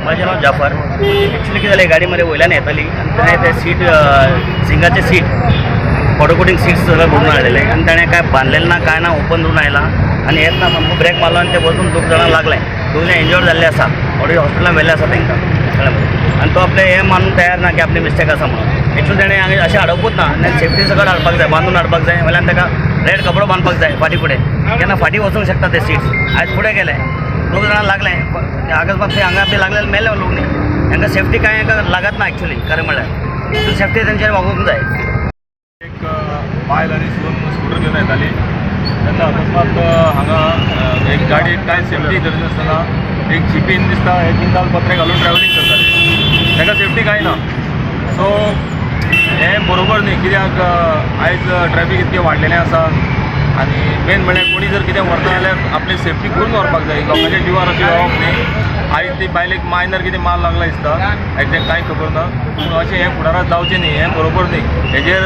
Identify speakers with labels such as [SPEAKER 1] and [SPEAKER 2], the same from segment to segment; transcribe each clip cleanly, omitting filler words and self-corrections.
[SPEAKER 1] माझें नांव जाफर. एक्चुली कितें जालें, गाडी मरे वयल्यान येताली आनी ताणें ते सीट, सिंगाचे सीट, फोटो सीट्स सगळें भरून हाडलेले आनी ताणें काय बांदलेलें ना, काय ना, ओपन दवरून आयला आनी येतना सामको ब्रेक मारलो आनी ते वचून दोग जाणां लागले. दोग जाण इंजर्ड जाल्ले आसा, ऑलरेडी हॉस्पिटलान व्हेल्ले आसा तांकां, कळ्ळें मरे? आनी तो आपलें हें मानूंक तयार ना की आपली मिस्टेक आसा म्हणून. एक्चुअली ताणें हांगा अशें हाडपूच ना आनी सेफ्टी सकट हाडपाक जाय, बांदून हाडपाक जाय. वयल्यान ताका रेड कपडो बांदपाक जाय फाटीं फुडें. केन्ना फाटीं वचूंक शकता ते सीट्स. आयज फुडें गेले, दोग जाणां लागले. अकस्मात ते हांगा बी लागले, मेले लोक न्ही. तांकां सेफ्टी कांय लागत ना. एक्चुअली खरें म्हणल्यार सेफ्टी तेंच्यानी वागोवंक जाय.
[SPEAKER 2] एक बायल आनी सून स्कुटर घेवन येताली तेन्ना अकस्मात हांगा एक गाडी कांय सेफ्टी धरिनासतना एक जिपीन दिसता हे जिंदाल पत्रे घालून ट्रॅव्हलिंग करताले. ताका सेफ्टी कांय ना. सो हें बरोबर न्ही, कित्याक आयज ट्रॅफीक इतकें वाडलेलें आसा आनी मेन म्हणल्यार कोणी जर कितें व्हरता जाल्यार आपली सेफ्टी करून व्हरपाक जाय. लोकांच्या जिवार अशें येवप न्ही. आयज ती बायलेक मायनर कितें माल लागला दिसता, एग्जॅक्ट कांय खबर ना. पूण अशें हें फुडाराक जावचें न्ही, हें बरोबर न्ही. हेजेर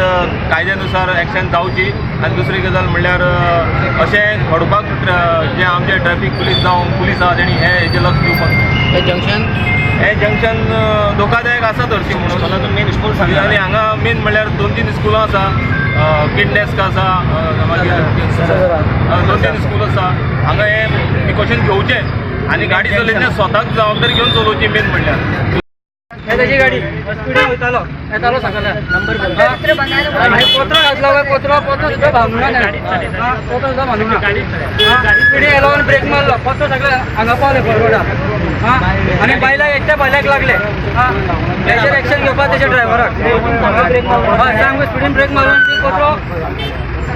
[SPEAKER 2] कायद्या नुसार एक्शन जावची. आनी दुसरी गजाल म्हणल्यार अशें घडपाक जे आमचे ट्रॅफीक पुलीस जावं पुलीस आहा, तेणी हें हेजेर लक्ष दिवपाक जाय.
[SPEAKER 3] हे जंक्शन
[SPEAKER 2] हें जंक्शन धोकादायक आसा हरशीं म्हणून.
[SPEAKER 1] Main school.
[SPEAKER 2] आनी हांगा मेन म्हणल्यार दोन तीन स्कुलां आसा. किडनेस्क आसा, मागीर दोन तीन स्कूल आसा हांगा. हें प्रिकॉशन घेवचें आनी गाडी चलयतना स्वताक जबाबदारी घेवन चलोवची मेन म्हणल्यार.
[SPEAKER 3] हे त्याची गाडी स्पिडीन वयतालो, येतालो सगळ्या नंबर. पत्रो घातलो काय पत्रो, पत्रो सुद्दां बांदूना ताणें. हा, पत्रो सुद्दां बांदूना. स्पिडीन येयलो आनी ब्रेक मारलो, पत्रो सगळे हांगा पावले फॉरवर्डा. हा, आनी बायलाक, एकट्या बायलाक लागले. हा, तेचेर एक्शन घेवपाक तेच्या ड्रायव्हराक. हय, सामको स्पिडीन ब्रेक मारून ती पत्रो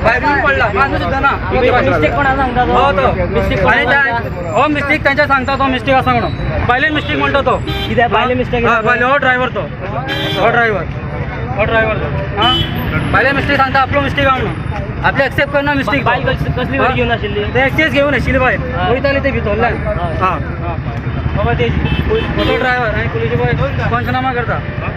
[SPEAKER 3] भायर येवन पडला, माजून सुद्दां ना.
[SPEAKER 4] मिस्टेक कोणा सांगता?
[SPEAKER 3] हो, तो
[SPEAKER 4] मिस्टेक.
[SPEAKER 3] आणि हो मिस्टेक त्यांच्या सांगता, तो मिस्टेक आसा म्हणून. बायलेन मिस्टेक म्हणटा तो.
[SPEAKER 4] कित्याक बायले मिस्टेक?
[SPEAKER 3] हा, बायले. हो ड्रायव्हर तो, हो ड्रायव्हर, हो ड्रायव्हर तो. हा, बायले मिस्टेक सांगता, आपलो मिस्टेक आहा म्हणून. आपले एक्सेप्ट करना मिस्टेक.
[SPEAKER 4] बायल कसली गाडी घेवन आशिल्ली?
[SPEAKER 3] ते एक्सेस घेवन आशिल्ली बायल, वयताली ते भितरल्यान. हा बाबा, तेजी तो ड्रायव्हर आनी पुलिशी पंचनामा करता.